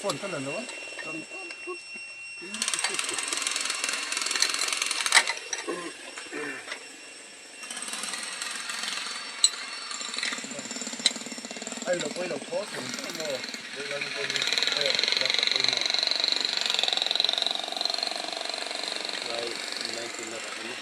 Phone ka la lo a. Ai lo pawh i lo thaw thei hle maw? Lehlam pawh hi eh la tha pawimawh. Lai 19 na rah ani.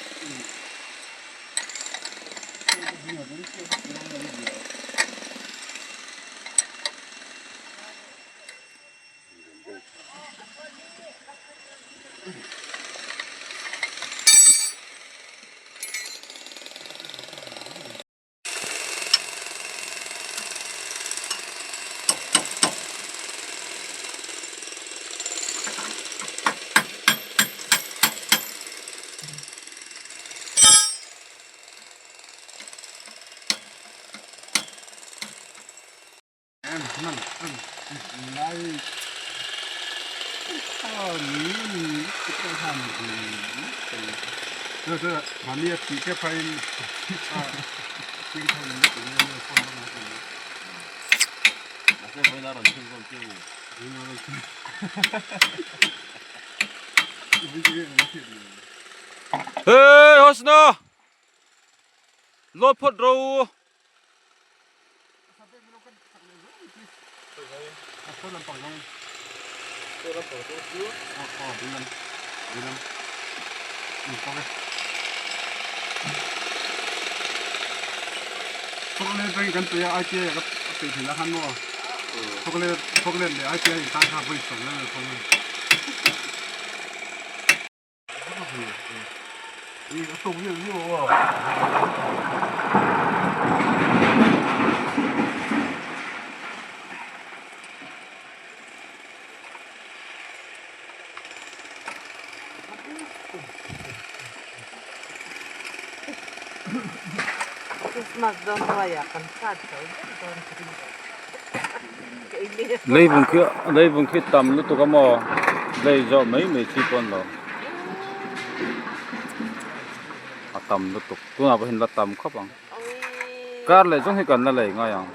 Hey Hosna! Load phawt ro u. Christmas dawn hnuaiah kan hrat zo vek dawn ka ring lo. Leivung khi leivung khi tam lutuk a maw lei zawh mai mai chi pawh an lo a tam lutuk tunah pawh hian la tam khawp ang kar leh zawng hi kan la lei ngai ang.